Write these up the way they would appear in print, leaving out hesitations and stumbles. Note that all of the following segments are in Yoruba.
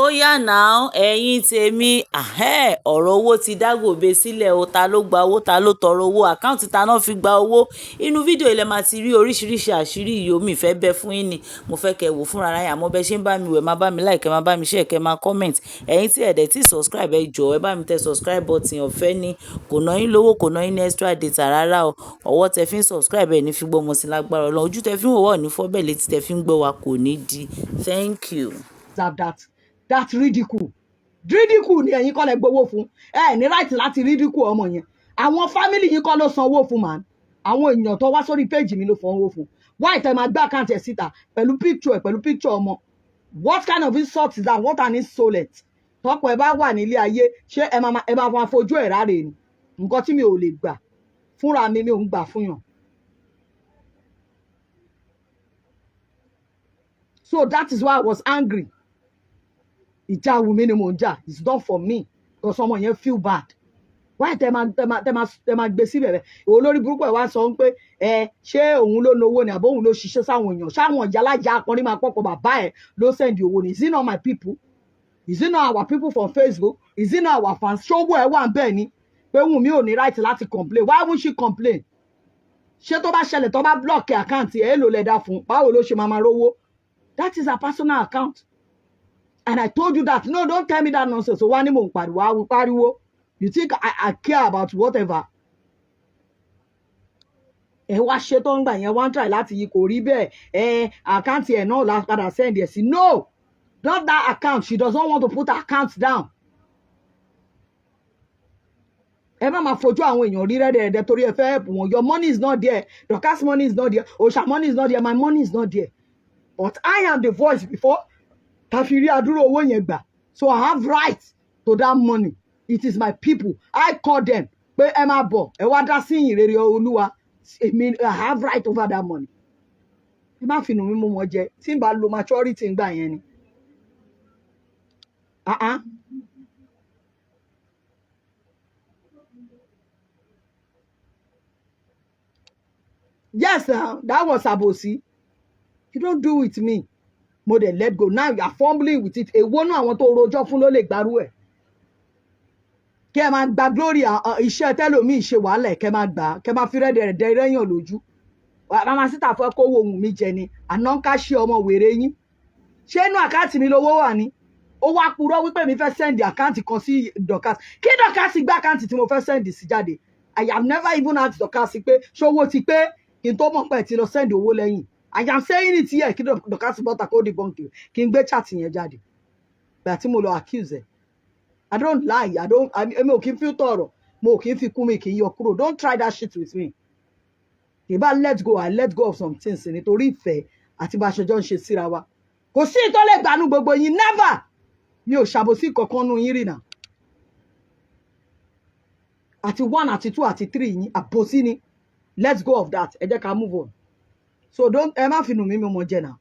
Ó yá now, ẹ̀yin tèmi, ọ̀rọ̀ owó ti dágòbé sílẹ̀ o. Ta ló gba owó, ta ló tọrọ owó, account ta náà fi gba owó. Inú fídíò yìí lẹ máa ti rí oríṣiríṣi àṣírí yìí. Omi ìfẹ́ bẹ́ fún yín ni. Mo fẹ́ kẹ́ wò fúnra ra yín. Àmọ́ bẹ ṣe ń bá mi wẹ̀, máa bá mi like, máa bá mi share, kẹ́ máa comment. Ẹ̀yin tí ẹ dẹ̀ tí subscribe, ẹ jọ̀ọ́ ẹ bá mi tẹ subscribe button, ọ̀fẹ́ ni. Kò ná yín lówó, kò ná yín ní extra data rárá o. Ọwọ́ tẹ fi ń subscribe ẹ ní fi gbọ́mọ sí lágbára Ọlọ́run. Ojú tẹ fi ń wò wá ò ní fọ́, bẹ́ẹ̀ létí tẹ fi ń gbọ́ wa kò ní di. Thank you. That ridicule, ridicule ni. Ẹ̀yin kọ́ lẹ gbowó fún. Ẹ ní right láti ridicule ọmọ yẹn. Àwọn family yín kọ́ ló sanwó fún man. Àwọn èèyàn tó wá sórí page mi ló sanwó fún. Why tẹ máa gbé account ẹ̀ síta pẹ̀lú picture ẹ̀, pẹ̀lú picture ọmọ? What kind of insult is that? What an insolent! Tọkọ ẹ bá wà nílé ayé, ṣé ẹ máa fojú ẹ̀ ráre ni? Nǹkan tí mi ò lè gbà fúnra mi, mi ò ń gbà fún yàn. So that is why I was angry. Ìjà Wùmí ni mò ń jà. It's not for me, because ọmọ yẹn feel bad. Why tẹ máa gbé síbẹ̀ rẹ̀? Olórí burúkú ẹ̀ wá sọ pé ẹ ṣé òun ló lówó ni, àbó òun ló ṣiṣẹ́ sáwọn èèyàn? Ṣáwọn ìyáláyà akọrin máa pọ̀pọ̀ bàbá ẹ̀ ló send owó ni? Is it not my people? Is it not our people from Facebook? Is it not our fans? Ṣówó ẹ̀ wà ń bẹ̀ ni pé Wùmí ò ní right láti complain? Why won't she complain? Ṣé tó bá ṣẹlẹ̀, tó bá block account ẹ̀, èlò lẹ̀dá fún? Báwo ló ṣe máa rówó? That is her personal account and I told you that. No, don't tell me that nonsense. So wá ní mò ń pariwo, I will pariwo. You think I care about whatever ẹ wá ṣe tó ń gbà yẹn? Wá ń try láti yí, kò rí bẹ́ẹ̀. Ẹ account ẹ̀ náà la padà send ẹ̀ sí. No, not that account. She does not want to put her account down. Ẹ má máa fojú àwọn èèyàn rí rẹ́dẹ̀rẹ́dẹ́ torí ẹ fẹ́ help wọn. Your money is not there. Dorcas money is not there. Osha money is not there. My money is not there, but I am the voice before ta fi rí àdúrà owó yẹn gbà, so I have right to that money. It is my people. I call them pé ẹ máa bọ̀, ẹ wá dá sí ìyìn rere Olúwa. Èmi, I have right over that money. Ẹ má fi nù mí mú wọn jẹ tí n bá lo maturity ń gbà yẹn ni. Ah ah. Yes, that was àbòsí. You don't do with me. Mo dẹ̀ let go. Now you are fumbling with it. Èwo náà àwọn tó rojọ́ fún ló lè gbárù ẹ̀? Kí ẹ máa gba glory iṣẹ́ tẹ́lòmíì ṣe wàhálà ẹ̀, kẹ́ máa gbà á, kẹ́ máa fi rẹ́dẹ̀rẹ̀dẹ̀ rẹ́yàn lójú. Màmá síta fẹ́ kówó ohun mi jẹ ni. Àná ń ká ṣe ọmọ wèrè yín. Ṣé inú account mi lówó wà ní? Ó wá purọ́ wípé mi fẹ́ send account kan sí Dorcas. Kí Dorcas gbé account tí mo fẹ́ send sí jáde? I have never even asked Dorcas pé ṣówó ti pé, kí n tó mọ̀ pé ẹ ti lọ send owó lẹ́yìn. I am saying it here. Kí Dorcas bọ́ta kó debunk, kí n gbé chat yẹn jáde gbà tí mo lọ accuse ẹ. I don't lie. I don't. Èmi ò kí ń fi tọrọ, mo ò kí ń fi kún, mi kì í yọ kúrò. Don't try that shit with me. Ìbá let go, I let go of some things nítorí ìfẹ́ àti bá a ṣe jọ ń ṣe síra wa. Kò sí ìtọ́lẹ̀ gbanú gbogbo yín. Never. Mi ò ṣàbòsí kankan nú yín rìnà. Àti one, àti two, àti three yín, àbòsí ni. Let's go of that. Ẹ jẹ́ ká move on. So don't, ẹ má fi nù mí mọ́ jẹ náà.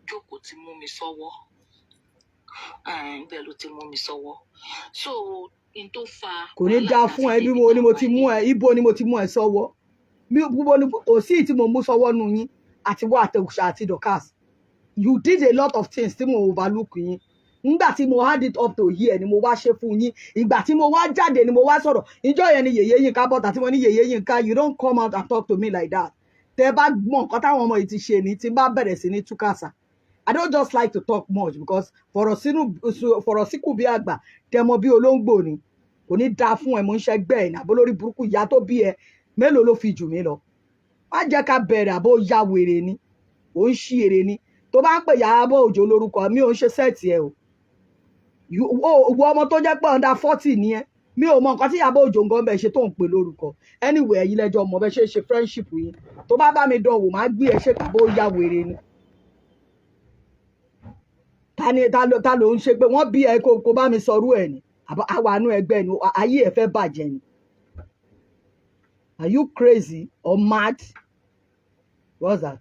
Jókòó ti mú mi sọ́wọ́, ibẹ̀ ló ti mú mi sọ́wọ́, so n tó fa Kò ní wàhálà dáa tá a fún fi ẹ bí débi mo tá ní a mo wà ti mú yìí. ẹ. Ibo ni mo ti mú ẹ sọ́wọ́? Mi gbogbo ni kò sí tí mo mú sọ́wọ́ nù yín, àti wọ́n, àtẹ̀wùsà, àti Dorcas. You did a lot of things tí mo overlook yín. Nígbà tí mo hand it up to here ni mo wá ṣe fún yín. Ìgbà tí mo wá jáde ni mo wá sọ̀rọ̀. Ìjọ yẹn ni yèyé Yínká bọ́ta tí mo ní, "Yèyé Yínká, you don't come out and talk to me like that." Tẹ bá mọ nǹkan táwọn ọmọ yìí ti ṣe ni tí n bá bẹ̀rẹ̀ sí ní túkàsà. I don't just like to talk much because fọ̀rọ̀ sínú fọ̀rọ̀ síkù bí àgbà tẹmọ bí olóńgbò ni. Kò ní dáa fún ẹ. Mo ń ṣẹgbẹ́ ẹ̀ ní àbó lórí burúkú. Ìyá tó bí ẹ mélòó ló fi jù mí lọ? Má jẹ́ ká bẹ̀rẹ̀. Àbó ya wèrè ni, ò ń ṣí èrè ni. Tó bá ń pè Ìyábọ̀ Òjó lórúkọ mi, ò ń ṣe set ẹ o. Ìwọ ọmọ tó jẹ́ pé under 40 ni ẹ, mi ò mọ nǹkan tí Ìyábọ̀ Òjó nǹkan bẹ́ẹ̀ ṣe tó ń pè lórúkọ. Anyway, ẹ̀yin lẹ́jọ́ mọ̀ bẹ́ẹ̀ ṣe ṣe friendship yín. Tó bá bá mi dán wò, má gbé ẹ ṣe kàbó ya wèrè ni. Ta ni ta ló ń ṣe pé wọ́n bí ẹ kó bá mi sọrú ẹ̀ ni? Àwa àánú ẹgbẹ́ ni ayé ẹ fẹ́ bàjẹ́ ni. Are you crazy or mad? What's that?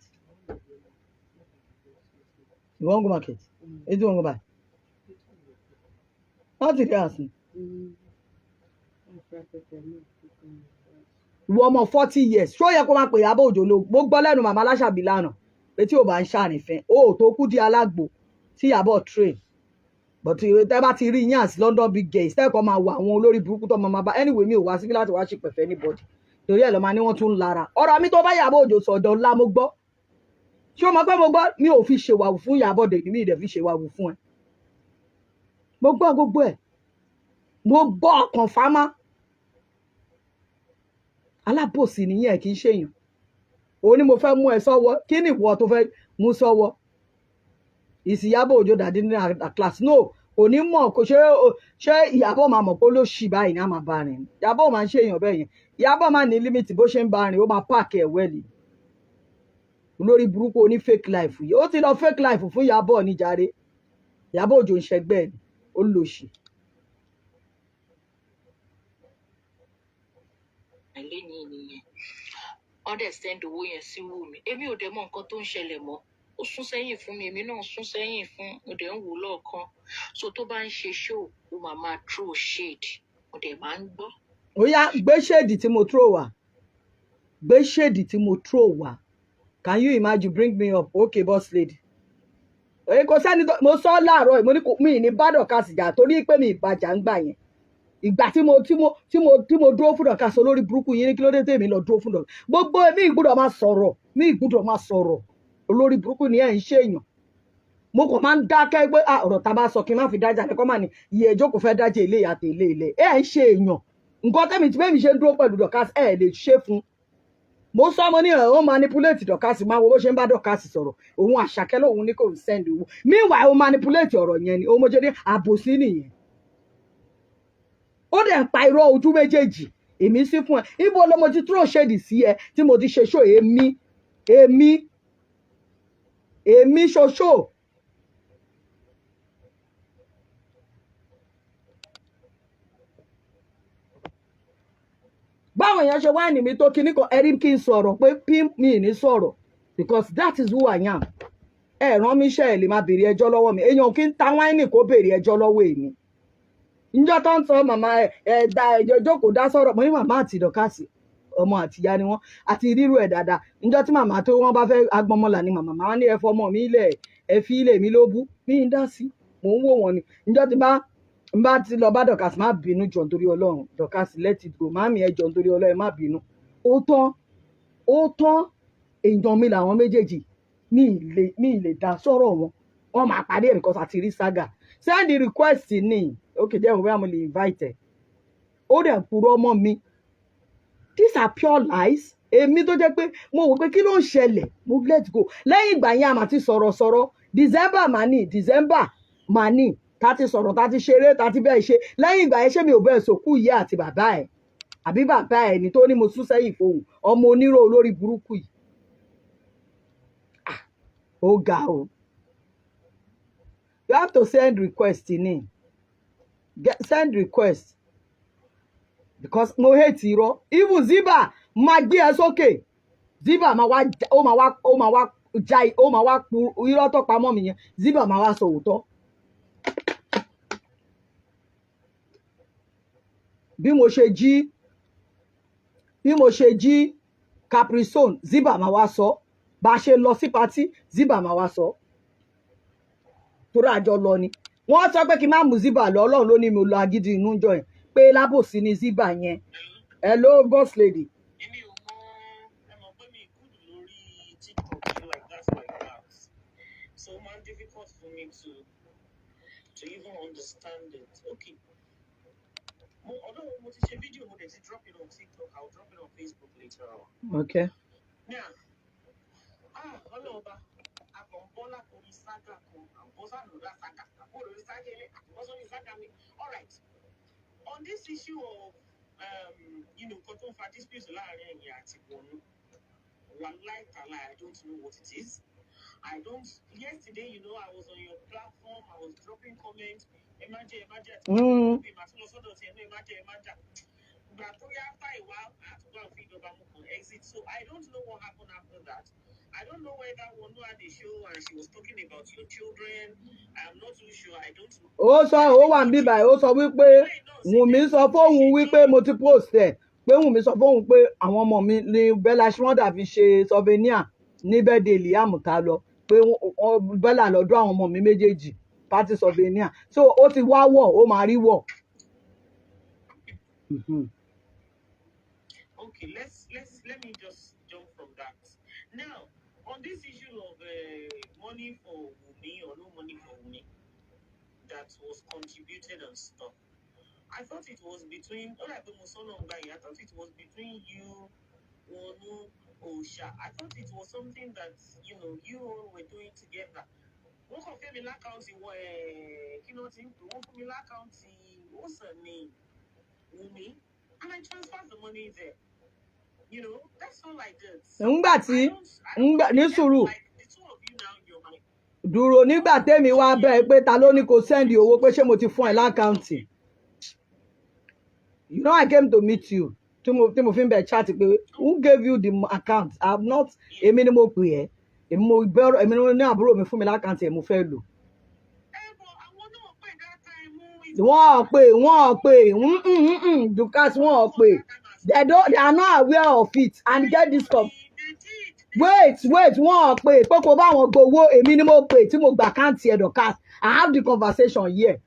You wan go market? Wetin you wan go buy? What did you ask me? Ìwọ ọmọ 40 years, ṣó yẹ kó máa pè Ìyábọ̀ Òjó ló? Mo gbọ́ lẹ́nu màmá Aláṣàbí lánàá pé tí ò bá ń ṣàrìnfẹ́ o ò tó kú di alágbo tí Ìyábọ̀ train. But tẹ́ bá ti rí yín as London big girls, tẹ́kọ̀ọ́ máa wọ àwọn olórí burúkú tó máa bá. Anyway, mi ò wá síbí láti wá ṣe pẹ̀fẹ́ anybody, torí ẹ̀ lọ́ máa ní wọ́n tún ń lara ọ̀rọ̀ mi. Tó bá Ìyábọ̀ Òjó sọ̀dọ̀ ńlá, mo gbọ́. Ṣé o mọ̀ pé mo gbọ́? Mi ò fi ṣèwàwù fún Ìyábọ̀ dè, mi ì dẹ̀ fi ṣèwàwù fún ẹ. Mo gbọ́ gbogbo ẹ̀, mo gbọ́ ọkàn fámá. Alábòsí nìyẹn, kì í ṣèyàn. Òun ni mo fẹ́ mú ẹ sọ́wọ́. Kí ni ìwọ tó fẹ́ mú sọ́wọ́? Is Ìyábọ̀ Òjó daddy ní class? No, kò ní mọ̀. Kò ṣe ṣé Ìyábọ̀ máa mọ̀ pé ó ló ṣì báyìí ní àmà bá rìn. Ìyábọ̀ máa ń ṣe èèyàn bẹ́ẹ̀ yẹn. Ìyábọ̀ máa ní limit bó ṣe ń bá rìn. Ó máa pack ẹ̀ well. Olórí burúkú oní fake life yìí, ó ti lọ fake life fún Ìyábọ̀ níjàre. Ìyábọ̀ Òjó ń ṣẹgbẹ́ ẹ̀, ó lò ṣì. Lẹ́yìn nìyẹn, wọ́n dẹ̀ send owó yẹn sí Wùmí. Èmi ò dẹ̀ mọ nǹkan tó ń ṣẹlẹ̀ mọ́. Ó sún sẹ́yìn fún mi, èmi náà sún sẹ́yìn fún. Mo dẹ̀ ń wò ó lọ́ọ̀kan. So tó bá ń ṣe show, ó máa máa throw shade, mo dẹ̀ máa ń gbọ́. Ó yá, gbé shade tí mo throw wá, gbé shade tí mo throw wá. Can you imagine? Bring me up. Okay, boss lady. Èyí kò sẹ́ni tó mo sọ láàárọ̀ yìí, mo ní kò mi ní bá Dorcas jà, torí pé mi ìbàjá ń gbà yẹn. Ìgbà tí mo dúró fún Dorcas, olórí burúkú yín ní kí ló dé tèmi lọ dúró fún Dorcas. Gbogbo mi ìgbúdọ̀ máa sọ̀rọ̀, mi ìgbúdọ̀ máa sọ̀rọ̀. Olórí burúkú ni ẹ̀ ń ṣèyàn. Mo kàn máa ń dákẹ́ pé, ah, ọ̀rọ̀ tá a bá sọ, kí n má fi dájà lẹ́kọ́ máa ní iye ìjókòó fẹ́ dájà ilé àti ilé ilé. Ẹ̀ ń ṣe èèyàn. Nǹkan tẹ́mi tí bẹ́ẹ̀ mi ṣe ń dúró pẹ̀lú Dorcas, ẹ̀ lè ṣe fún. Mo sọ, mo ní ẹ̀ ó manipulate Dorcas. Máa wo bó ṣe ń bá Dorcas sọ̀rọ̀. Òun àṣàkẹ́ lòun ní kò send owó. Meanwhile, ó manipulate ọ̀rọ̀ yẹn ni. Ó mo ṣe ní àbòsí nìyẹn. Ó dẹ̀ ń pa irọ́ ojú méjèèjì. Èmi sí fún ẹ, ibo ló mo ti throw shade sí ẹ tí mo ti ṣe show? Èmi ṣoṣo. Báwọn èèyàn ṣe wáìnì mi tó kinní kan, ẹrí kí n sọ̀rọ̀ pé pí mi ì ní sọ̀rọ̀, because that is who I am. Ẹ rán mi iṣẹ́, ẹ lè máa béèrè ẹjọ́ lọ́wọ́ mi. Èèyàn kí ń ta wáìnì kó béèrè ẹjọ́ lọ́wọ́ èmi. Níjọ́ tó ń sọ màmá ẹ ẹ da ẹjọ́ jókòó dá sọ̀rọ̀, mo ní màmá àti Dorcas, ọmọ àtìyá ni wọ́n àti rírú ẹ̀ dáadáa. Níjọ́ tí màmá tó wọ́n bá fẹ́ agbọmọlà ni màmá máa ní ẹ fọmọ mi lẹ̀, ẹ fi ilé mi ló bú mi ń dá sí. Mò ń wò wọ́n ni. Níjọ́ tí bá n bá ti lọ bá Dorcas, má bínú, jọ nítorí Ọlọ́run. Dorcas, let it go. Màmí, ẹ jọ nítorí Ọlọ́run, ẹ má bínú. Ó tán, ó tán. Èèyàn mi làwọn méjèèjì. Mi ì lè dá sọ̀rọ̀ wọn. Wọ́n máa parí ẹ̀ because àti rí saga. Send the request ni. Okay, jẹ́ ìwé àmọ́ lè invite ẹ̀. Ó dẹ̀ purọ́ mọ́ mi. These are pure lies. Èmi tó jẹ́ pé mo wò pé kí ló ń ṣẹlẹ̀, mo let go. Lẹ́yìn ìgbà yẹn, a máa ti sọ̀rọ̀ sọ̀rọ̀. December mà ní, December mà ní tá ti sọ̀rọ̀, tá ti ṣeré, tá ti bẹ́ẹ̀ ṣe. Lẹ́yìn ìgbà yẹn, ṣé mi ò bẹ́ẹ̀ sòkú ìyá àti bàbá ẹ̀ àbí bàbá ẹ̀ ní tó ní mo sún sẹ́yìn fóun? Ọmọ onírò, olórí burúkú yìí. Ah, ó ga o. You have to send request ni. Get, send request, because mo hate irọ́. Even Ziba máa gbé ẹ sókè. Ziba máa wá ó máa wá já, ó máa wá pu irọ́ tó pamọ́ mi yẹn. Ziba máa wá sọ òótọ́. Bí mo ṣe jí Capricone, Ziba máa wá sọ. Bá a ṣe lọ sí party, Ziba máa wá sọ, torí àjọ lọ ni. Wọ́n sọ pé kí n má mú Ziba lọ. Ọlọ́run ló ní mi lọ agídí inú jọ yẹn pé lábòsí ni Ziba yẹn. Hello, boss lady. Èmi ò mọ. Ẹ mọ̀ pé mi good lórí TikTok like that, like that, so ó máa ń difficult for me to even understand it. Okay, mo although mo ti ṣe video, mo dẹ̀ ti drop it on TikTok, I will drop it on Facebook later on. Okay. Now, ah, ọlọ́ọ̀ba àkànbọ́ látòrí saga kan, àbọ̀ sàlùdà saga, àbọ̀ lórí saga ilé, àbọ̀ sórí saga mi. All right, on this issue of nǹkan tó ń fa dispute láàrin ẹ̀yin àti Wọnú, wallahi taala, I don't know what it is. I don't. Yesterday, I was on your platform, I was dropping comments, ẹ má jẹ́, ẹ má jẹ́, àti màá tún lọ sọ́dọ̀ tiẹ̀ náà, ẹ má jẹ́, ẹ má jà. Ìgbà tó yá, after a while, I had to go and feed ọba, mo kàn exit. So I don't know what happened after that. I don't know whether Wonu had a show and she was talking about your children. I'm not too sure. I don't know. Ó sọ, ó wà níbí báyìí, ó sọ wípé Wùnmí sọ fóun wípé mo ti post ẹ̀, pé Wùnmí sọ fóun pé àwọn ọmọ mi ní Bella Shmurda fi ṣe souvenir ní birthday Liam tá lọ, pé Bella lọ́dọ̀ àwọn ọmọ mi méjèèjì. party souvenir. So ó ti wá wọ̀, ó máa rí wọ̀. Mhm. Okay, let me just jump from that. Now, on this issue of money for Wumi or no money for Wumi that was contributed and stuff, I thought it was between, oh, like I thought it was between you, Wonu, Osha. I thought it was something that you all were doing together. Wọ́n kàn fẹ́ mi l'account wọ ẹ̀ kí ló ti ń pè wọ́n fún mi l'account, what's her name, Wumi, and I transferred the money there. That's all I did. Ńgbà tí I don't, I don't ńgbà ní yeah, sùúrù like the two of you now, you're my dúró nígbà tẹ́mi wá bẹ́ẹ̀ pé ta ló ní kó send owó, pé ṣé mo ti fún ẹ l'account. You know I came to meet you, tí mo fi ń bẹ̀ chat pé who gave you the account? I'm not, èmi ni mo pè ẹ́, èmi mo bẹ̀rù, èmi ni mo ní àbúrò mi fún mi l'account ẹ̀ mo fẹ́ lò. Eh, but àwọn náà pè that time o, it Wọ́n pè Dorcas, wọ́n pè, they are not aware of it and get this cup. They did. They Wait, wait, wọ́n pè pé kó bá wọn gbowó. Èmi ni mo pè tí mo gbà account ẹ̀, Dorcas. I have the conversation here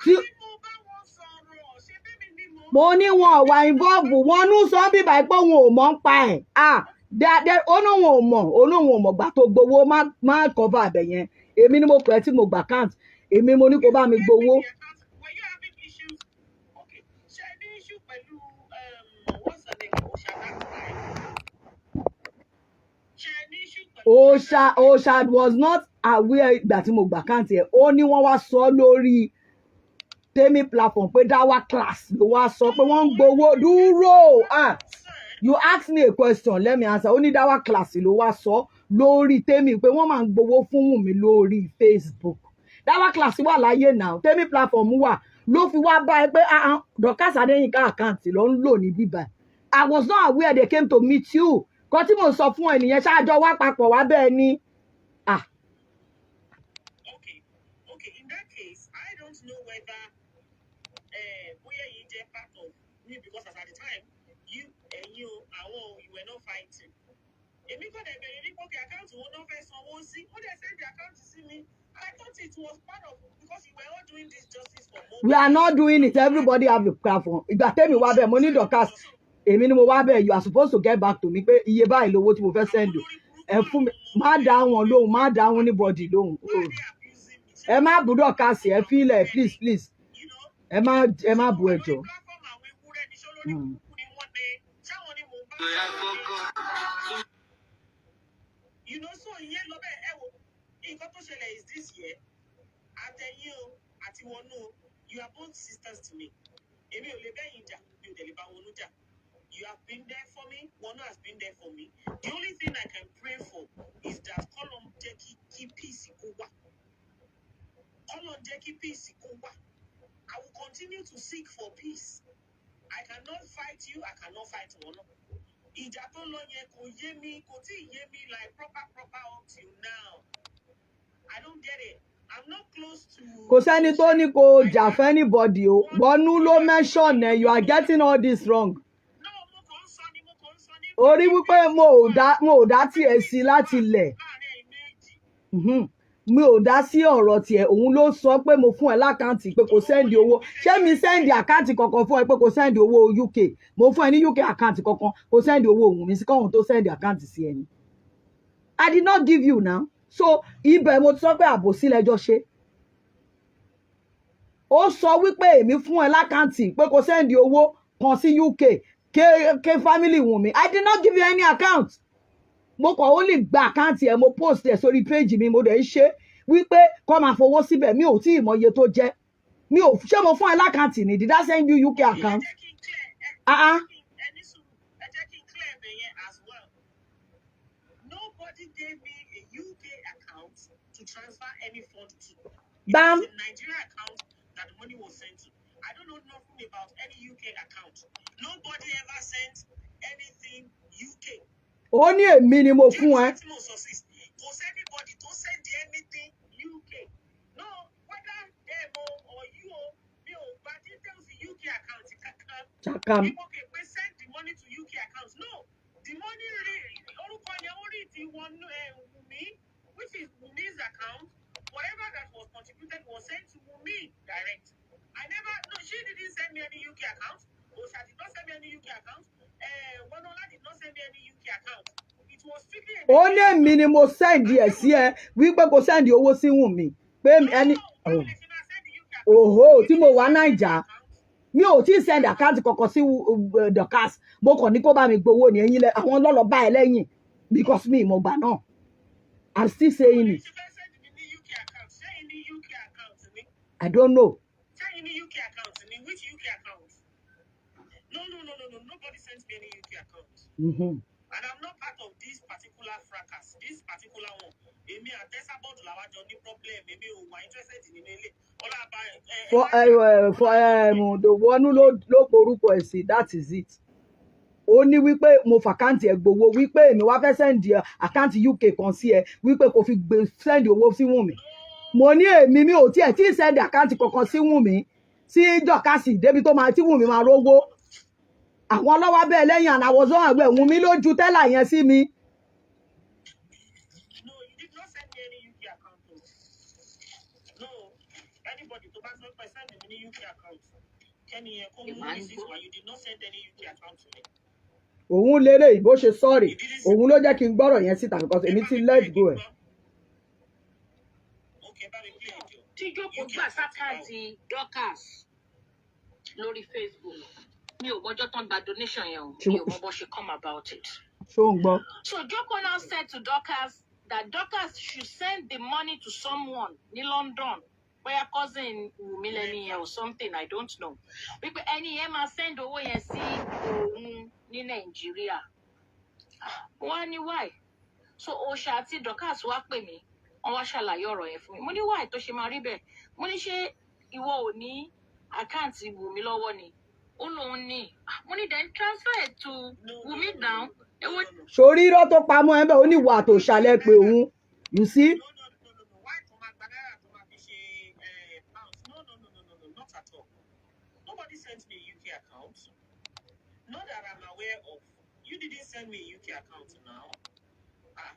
tí Àní mo bá wọn sọ̀rọ̀, ṣé bébí ni mo mo ní wọn ò wà involve. Wọn ní sọ bíbá pé òun ò mọ̀ ń pa ẹ̀. Ah, ó ní òun ò mọ̀, ó ní òun ò mọ̀ gbà tó gbowó. Má cover abẹ yẹn. Èmi ni mo pè é tí mo gbà account, èmi mo ní kó bá mi Gave me gbowó. the account. Were you having issues? Okay. Ṣé ẹ ní issue pẹ̀lú what's her name, Osha, that time? Ṣé ẹ ní issue pẹ̀lú Osha Osha that time? Osha was not aware ìgbà tí mo gbà account ẹ̀. Ó ní wọ́n wá sọ lórí Temi platform pé Dawa class ló wá sọ pé wọ́n ń gbowó. Dúró, ah, you ask me a question, let me answer. Ó ní Dawa class ló wá sọ lórí Temi pé wọ́n máa ń gbowó fún Wùnmí lórí Facebook. Dawa class wà láyé now, Temi platform wà, ló fi wá bá ẹ pé ah ah, Dorcas Adéyínká account ló ń lò ní bíbá. I was not aware they came to meet you. Kan tí mo sọ fún ẹ nìyẹn, ṣáájọ wá papọ̀ wá bẹ́ẹ̀ ni, ah. Okay. In that case, I don't know whether bóyá yìí jẹ́ part of me because as at the time, you ẹ̀yin o, àwọn o, you were not fighting. Èmi kò dẹ̀ bẹ̀rẹ̀ ní pọ́kì account wo náà fẹ́ sanwó sí. Ó dẹ̀ send the account sí mi. I thought it was part of because you were all doing this justice for We are Mohbad. Not doing it. Everybody have a platform. Ìgbà tẹ́mi wá bẹ́ẹ̀, mo ní Dorcas, èmi ni mo wá bẹ́ẹ̀, you are supposed to get back to me pé iye báyìí lówó tí mo fẹ́ Àwọn send o. olórí burúkú Ẹ fún mi, làwọn ọmọ má dá wọn lóhùn, má dá wọn anybody lóhùn. Why are they abusing me? Ṣé Ẹ má wọ́n bú Dorcas, ẹ fílẹ̀, please, please. Ẹ má bú, ẹ Lórí jọ̀ọ́. platform àwọn ewúrẹ́ ní ṣó lórí burúkú ni wọ́n ní ṣáwọn ni mò ń bá sọ̀rọ̀ ni. So ìyẹn lọ bẹ́ẹ̀. Ẹ wo nǹkan tó ṣẹlẹ̀ is this year, àtẹ̀yìn o àti wọnú o, you are both sisters to me. Èmi ò lè bẹ́yìn jà, mi ò dẹ̀ lè bá wọnú jà. You have been there for me, wọnú has been there for me. The only thing I can pray for is that kọ́lọ́un jẹ́ kí peace kó wà, kọ́lọ́un jẹ́ kí peace kó wà. I will continue to seek for peace. I cannot fight you, I cannot fight wọnú. Ìjà tó lọ yẹn kò yé mi, kò tí ì yé mi like proper proper up till now. I don't get it. I'm not close to Kò sẹ́ni tó ní kó jà fún anybody o. Wọnú ló mention ẹ. You are getting all this wrong. No, mo kàn ń sọ ni, mo kàn ń sọ ní. Orí wípé mo ò dá tiẹ̀ sí láti ilẹ̀. Láàrin ẹ̀yin méjì. Mi ò dá sí ọ̀rọ̀ tiẹ̀. Òun ló sọ pé mo fún ẹ l'account pé kò send owó. Ṣé mi send account kankan fún ẹ pé kò send owó UK? Mo fún ẹ ní UK account kankan kò send owó òun mi sí kọ́hún tó send account sí ẹni? I did not give you now. So ibẹ̀ mo ti sọ pé àbòsí lẹ́jọ́ ṣe. Ó sọ wípé èmi fún ẹ l'account pé kò send owó kan sí UK ké family Wùnmí. I did not give you any account. Mo kàn ó lè gba account ẹ̀, mo post ẹ̀ sórí page mi, mo dẹ̀ ń ṣe wípé kọ́ máa fowó síbẹ̀. Mi ò tí ì mọ iye tó jẹ́. Mi ò ṣé mo fún ẹ l'account ni? Did I send you UK Ẹ account? jẹ́ kí n clear ẹ. Ah ah. Ẹ ní sùúrù, ẹ jẹ́ kí n clear ẹ̀bẹ̀ yẹn as well. Nobody gave me a UK account to transfer any fund to. It Bam. was a Nigeria account that the money was sent to. I don't know nothing about any UK account. Nobody ever sent anything UK. Ó ní èmi ni mo Do you fún ẹ. understand tí mo sọ sis? Kò sí anybody tó send anything UK. No, whether them o or you o, mi ò gba details UK account kankan. Chakam. People can pay send the money to UK account. No, the money rí orúkọ yẹn ó rí ti wọnú ẹ Wùmí, which is Wùmí's account. Whatever that was contributed was sent me any UK account. Osha did not send me any UK account. Wanola did not send me any UK account. It was strictly a Ó ní Nigerian èmi ni mo send ẹ̀ sí ẹ wípé kò send owó sí Wùnmí pé ẹni No, báwo lè ṣe máa send UK account? Òhó tí mo wà Èmi ní Naija, account. mi ò tí ì send account kankan sí Dorcas. Mo kàn ní kó bá mi gbowó ní ẹ̀yìn lẹ àwọn lọ́lọ́ bá ẹ lẹ́yìn because mi ìmọ̀ gbà náà. I'm still Báwo saying lè it. ṣe fẹ́ send mi ní UK account? Ṣé ní UK account ni? I don't know. Ṣé ní UK account ni? Which UK account? No, no, no, no, no. Nobody sent me any UK account. And I'm not part of this particular fracas, this particular one. Èmi àti Esabod làwa jọ ní problem. Èmi ò wà interested nínú ilé. Ọlọ́àbá ẹ ẹ For má jà. For the wọnú ló porúkọ ẹ̀ sí. That is it. Ó ní wípé mo f' account ẹ̀ gbowó, wípé èmi wá fẹ́ send account UK kan sí ẹ wípé kò fi gbé send owó sí Wùnmí. Mo ní èmi mi ò tiẹ̀ tí ì send account kankan sí Wùnmí, sí Dorcas, débi tó máa tí Wùnmí máa rówó. Àwọn ọlọ́wọ́ bẹ́ẹ̀ lẹ́yìn and I was on àgbẹ̀. Wùnmí ló ju tẹ́là yẹn sí mi. No, you did not send me any UK account o. No, anybody tó bá sọ pé send mi ní UK account, kẹ́ni yẹn kó mú Ìmáa ń receipt gbọ́. wá. You did not send any UK account to me. Òun lérè bó ṣe sọ́ọ̀rì. You didn't. Òun ló jẹ́ kí n gbọ́rọ̀ yẹn síta because Ẹ èmi bá ti mi let play go kí n ẹ̀. gbọ́. Okay, bá mi play it o. Tí Jókòó UK gbà account báwo? s' account Dorcas lórí Facebook, mi ò mọjọ́ tán gba donation yẹn o, mi ò mọ bó ṣe come about it. Ṣó ń gbọ́? So Joko now said to Dorcas that Dorcas should send the money to someone ní London, bóyá cousin Wùmí lẹni yẹn or something, I don't know, wípé ẹni yẹn máa send owó yẹn sí òun ní Nàìjíríà. Wọ́n á ní why. So Osha àti Dorcas wá pè mí, wọ́n wá ṣàlàyé ọ̀rọ̀ yẹn fún mi. Mo ní why tó ṣe máa rí bẹ́ẹ̀? Mo ní ṣé ìwọ ò ní account Wùmí lọ́wọ́ ni? Ó lóun ní. Ah, mo ní then transfer it to No, no, Wùmí no, now. no, no, Èwo no, no. Sórí irọ́ tó pamọ́ ẹ bẹ́ẹ̀, ó ní ìwà àtòṣàlẹ̀ pé òun, you see. No, no, no, no, no. Why tó máa gba náírà tó máa fi ṣe pounds? No, no, no, no, no, no, not at all. Nobody sent me a UK account. Not that I'm aware of. You didn't send me a UK account now. Ah,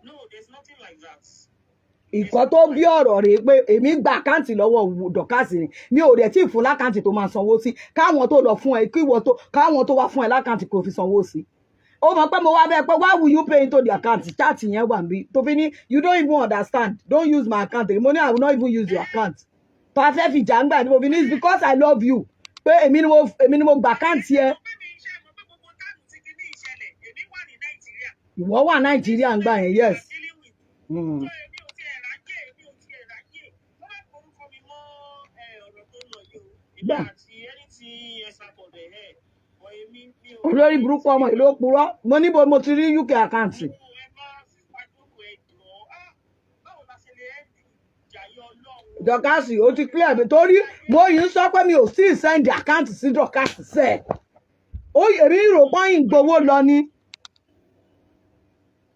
no, there's nothing like that. There's Ìkọ́ tó nothing bí like that. ọ̀rọ̀ rèé pé èmi gba account lọ́wọ́ Dorcas ni. Mi ò dẹ̀ tí ì fún l'account tó máa sanwó sí káwọn tó lọ fún ẹ, kí ìwọ tó káwọn tó wá fún ẹ l'account kò fi sanwó sí. Ó mọ̀ pé mo wá bẹ́ẹ̀ pé why will you pay into the account? Chat yẹn wà níbí tó fi ní you don't even understand, don't use my account. Mo ní I will not even use your account. Tó a fẹ́ fi jàǹgbà ni mo fi ní it's because I love you, pé èmi ni mo gba account yẹn. Mo pé mi iṣẹ́ mo pé gbogbo time tí kinní ìṣẹ̀lẹ̀, èmi wà ní Nàìjíríà. Ìwọ wà Nàìjíríà ń gbà yẹn, yes. I'm dealing with. So èmi ò tiẹ̀ ráyè, èmi ò tiẹ̀ ráyè. Wọ́n má forúkọ mi mọ́ ọ̀rọ̀ tó ń lọ yìí o. Èmi Gbà. àti ẹni tí Esabod ẹ̀ ẹ̀ bọ̀ èmi mi ò Olórí burúkú ọmọ ìlú òpùrọ́. Mo níbo mo ti rí UK account? Mo ẹ bá sísá jókòó, ẹ jọ̀ọ́. Ah, báwo la ṣe lè end ìjà yìí, Ọlọ́run? Dorcas, ó ti clear mi torí mo yìí ń sọ pé mi ò sí send account sí Dorcas sẹ́ẹ̀. Ó èmi rò pọ́n gbowó lọ ni.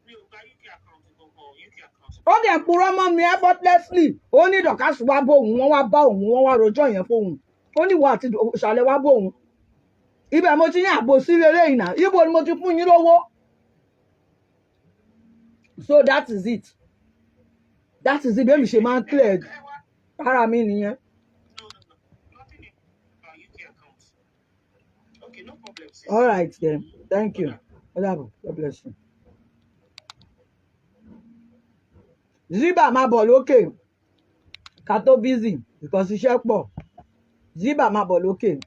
Mi ò gba UK account kankan, UK account. Ó dẹ̀ purọ́ mọ́ mi effortlessly. Ó ní Dorcas wá bó òun, wọ́n wá bá òun, wọ́n wá rojọ́ yẹn fóun. Ó ní ìwọ àti ìsàlẹ̀ wá bó òun. Ibẹ̀ mo ti ní àbò sí rere ìnà. Ibo ni mo ti fún yín lówó? So that is it, that is it. Bí èmi ṣe máa ń clear Ẹ wá ara mi nìyẹn. No, no, no, nothing about UK account. Okay, no problem, sis. All right then, thank you. Ó dàbọ̀, God bless you. Ziba, máa bọ̀ lókè ká tó busy because iṣẹ́ pọ̀. Ziba, máa bọ̀ lókè.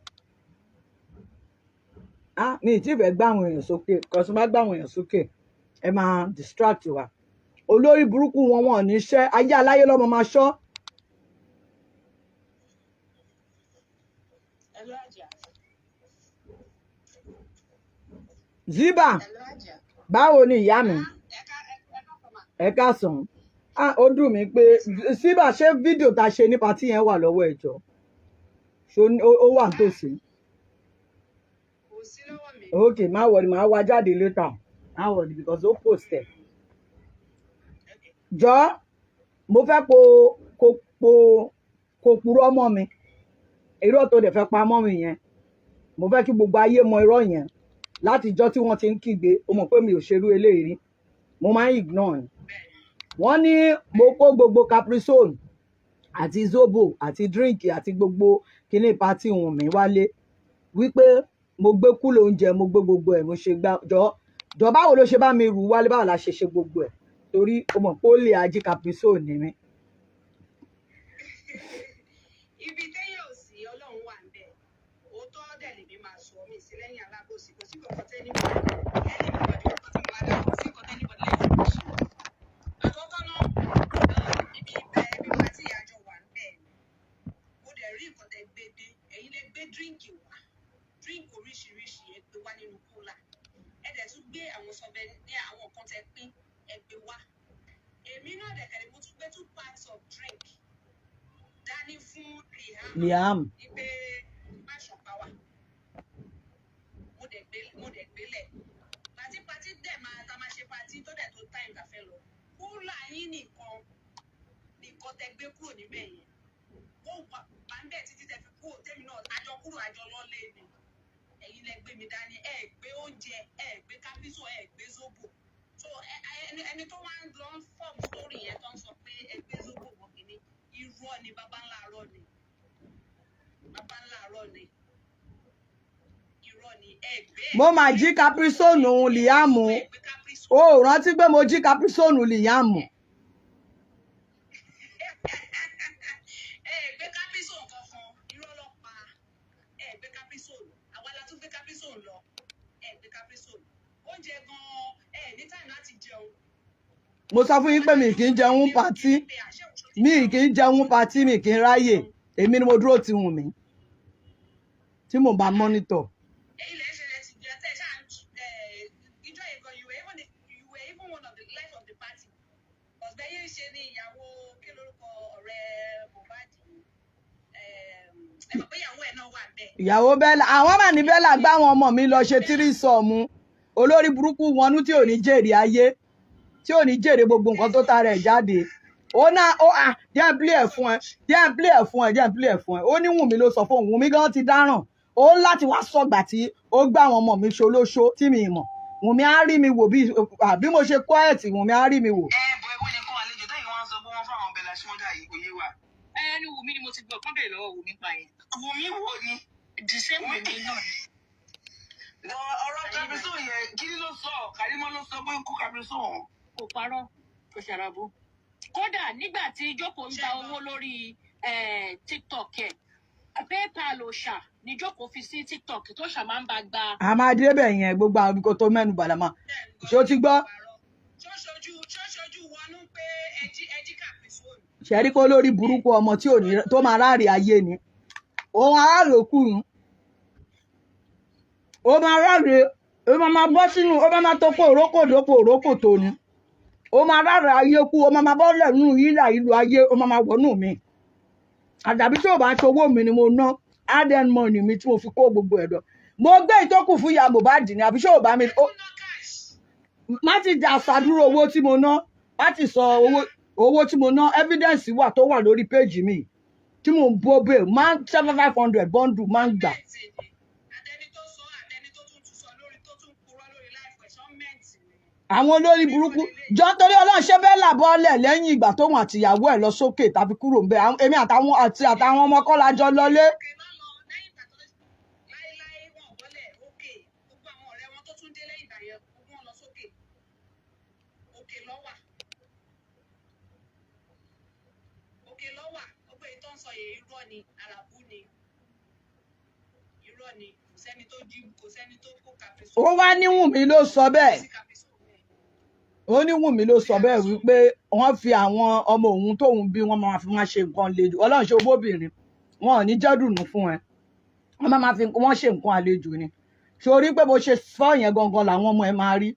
Ah, mi ì tí fẹ́ gbá àwọn èèyàn sókè because má gbá àwọn èèyàn sókè, ẹ máa distract wa. Olórí burúkú wọn, wọn ò ní ṣẹ́ ayé aláyé lọ́mọ máa ṣọ́. Hello, Aja. Ziba. Hello, Aja. Báwo ni ìyá mi? Ah, ẹ ká sọ ma. Ẹ káàsán. Ah, ó dùn mí pé Ziba, ṣé fídíò tá a ṣe ní party yẹn wà lọ́wọ́ ẹ̀jọ̀? Ṣó ó wà nítòsí? Kò sí lọ́wọ́ mi. Ok, má worry, má wá jáde later, má worry because ó post ẹ̀. Okay. Jọ, mo fẹ́ kó purọ́ mọ́ mi. Irọ́ tó dẹ̀ fẹ́ pa mọ́ mi yẹn, mo fẹ́ kí gbogbo ayé mọ irọ́ yẹn. Látijọ́ tí wọ́n ti ń kígbe, ó mọ̀ pé mi ò ṣerú eléyìí rí, mo máa ń ignore ni. Wọ́n ní mo kó gbogbo Caprisone Àti zobo àti drink àti gbogbo kíní party Wùnmí wálé, wípé mo gbé kúlò oúnjẹ, mo gbé gbogbo ẹ̀, mo ṣe gbá. Jọ jọ, báwo ló ṣe bá mi rù wálé? Báwo la ṣe ṣe gbogbo ẹ̀? Torí o mọ̀ pé ó lè ají capricorn ní mi. Ibi téèyàn ò sí, Ọlọ́run wà ń bẹ̀. Òótọ́ dẹ̀ lèmi máa sọ, mí sí lẹ́yìn alábòsí. Kò sí kankan tẹ́ anybody, anybody kan tí mo máa dá, kò sí nǹkan tẹ́ anybody lè fi mí ṣe. Àkọ́kọ́ náà, ibi ibẹ̀, ibi party àjọ wà ń bẹ̀ ni. Mo dẹ̀ rí nǹkan tẹ́ gbé dé. Ẹ̀yin lẹ gbé drink wá, drink oríṣiríṣi ẹ gbé wá nínú cooler. Ẹ dẹ̀ tún gbé àwọn sọbẹ ní àwọn nǹkan tẹ́ pín, ẹ gbé wá. Èmi náà dẹ̀ kẹ̀lé, mo tún gbé two packs of drink dání fún Liam. Liam. Wípé má ṣọ̀pá wà. Mo dẹ̀ gbé, mo dẹ̀ gbélẹ̀. Party, party dẹ̀ máa ta, máa ṣe party tó dẹ̀ tó time ta fẹ́ lọ. Cooler yín nìkan nìkan tẹ gbé kúrò níbẹ̀ yẹn. Ó wà wà ń bẹ̀ títí tẹ fi kúrò, tèmi náà àjọ kúrò, àjọ lọ́lé ni. Ẹ̀yin lẹ gbé mi dání, ẹ gbé oúnjẹ, ẹ gbé kápísò, ẹ gbé zobo. So ẹni tó wá ń lọ ń form story yẹn, tó ń sọ pé ẹ gbé zobo wọ̀ kìíní, irọ́ ni, baba ńlá arọ́ ni, baba ńlá arọ́ ni, irọ́ ni ẹ gbé. Mo mà jí capricorn Liam. Ẹ gbé capricorn. O ò rántí pé mo jí capricorn Liam? Ẹ gbé capricorn kankan, irọ́ ló pa. Ẹ gbé capricorn, àwa la tún gbé capricorn lọ. Ẹ gbé capricorn, oúnjẹ gan-an ẹ ní time láti jẹun. Mo sọ fún yín pé mi kì í jẹun party, mi kì í jẹun party, mi kì í ráyè. Èmi ni mo dúró ti Wùnmí tí mo bá monitor. Ilẹ̀ ìṣẹ̀lẹ̀ ti jẹ́ tẹ́ ṣáà ìjọ yìí gan, you were even one of the life of the party. Ọ̀sẹ̀ yìí ṣe ni ìyàwó, kí lórúkọ ọ̀rẹ́ Mohbad? Ẹ mọ̀ pé ìyàwó ẹ̀ náà wà bẹ́ẹ̀. Ìyàwó Bella, àwọn mà ní Bella gbá àwọn ọmọ mi lọ ṣe threesome. Olórí burúkú wọnú tí ò ní jèrè ayé, tí ò ní jèrè gbogbo nǹkan tó tara ẹ̀ jáde. Ó ná ó à jẹ́ ń play ẹ̀ fún ẹ, jẹ́ ń play ẹ̀ fún ẹ, jẹ́ ń play ẹ̀ fún ẹ. Ó ní Wùnmí ló sọ fún òun. Wùnmí gan ti dáràn. Ó ń láti wá sọgbà tí ó gbá àwọn ọmọ mi ṣolóṣó tí mi mọ̀. Wùnmí á rí mi wò bí àbí mo ṣe quiet, Wùnmí á rí mi wò. Ẹ bọ, ìwé nìkan àlejò tẹ́yìn wọn sọ pé wọ́n fáwọn Bella Shmurda yìí, kò yé wa. Ẹ ní Wùmí ni mo ti gbọ́ kán bèrè lọ́wọ́ Wùmí pa yẹn. Wùmí wo ni? The same Wùmí náà ni. Ọ̀rọ̀ Capricorn yẹn, kí ló sọ? Kàrímọ́ ló sọ pé kó Capricorn. Kò parọ́, kò ṣàràbù. Kódà nígbà tí Jókòó ń gba owó lórí TikTok ẹ̀, PayPal òòṣà ní Jókòó fi sí TikTok tó ṣà máa ń bá gba. A máa débẹ̀ yẹn. Gbogbo àwọn ibi kò tó mẹ́nu bàlámà, ṣé o ti gbọ́? Ṣóṣojú wọnú pé ẹjí ẹjí Capricorn. Ṣẹ́rí kó lórí burúkú ọmọ tí ò ní tó máa ráre ayé ni òun aráàlú yìí. Ó máa ráre, ó máa máa bọ́ sínú, ó máa máa tó kó òrókòdókò òrókò tó ni. Ó máa ráre ayé kú, ó máa máa bọ́ lẹ́nu yílà ìlú ayé, ó máa máa wọnú mi. Àdàbí tí ò bá ń ṣòwò mi ni mo ná hard earned money mi tí mo fi kó gbogbo ẹ̀ lọ. Mo gbé ìtókù fún ìyá Mohbad ní àbí ṣé ò bá mi Ẹ ná cash. Má ti dà sàdúró owó tí mo ná, má ti sọ owó tí mo ná. Evidence wà tó wà lórí péjì mi tí mò ń bó bẹ́ẹ̀ máa ń seven five hundred bundle máa ń gbà. Mẹ́ǹtì ni àtẹni tó sọ, àtẹni tó tún tún sọ lórí, tó tún purọ́ lórí láìpẹ́ ṣọ́ mẹ́ǹtì ni. Àwọn olórí burúkú jọ, torí Ọlọ́run, ṣé bẹ́ẹ̀ là bọ́ọ̀lẹ̀ lẹ́yìn ìgbà tóun àtìyàwó ẹ̀ lọ sókè tàbí kúrò ń bẹ̀? Èmi àtàwọn àti àtàwọn ọmọ kọ́ la jọ lọlé. Òkè náà lọ lẹ́yìn ìgbà tó láéláé wọn ò bọ́lẹ̀ òkè. Gbogbo àwọn ọ̀rẹ́ wọn tó tún dé lẹ́yìn ìgbà yẹn, gbogbo wọn lọ sókè, òkè lọ́wà, òkè lọ́wà. Gbogbo èyí tó ń sọ yìí, irọ́ ni, àràbù ni, irọ́ ni. Kò sẹ́ni tó jí, kò sẹ́ni tó kó Capricorn. Ó wá ní Wùnmí ló sọ bẹ́ẹ̀. Sí Capricorn bẹ́ẹ̀. Ó ní Wùnmí ló sọ bẹ́ẹ̀ wípé wọ́n fi àwọn ọmọ òun tóun bí, wọ́n máa fi wọ́n ṣe nǹkan lejò. Ọlọ́run ṣe obóbìnrin wọn ò ní jẹ́dùnú fún ẹ, wọ́n máa fi wọ́n ṣe nǹkan àlejò ni. Sórí pé bó ṣe sọ yẹn gangan làwọn ọmọ ẹ máa rí.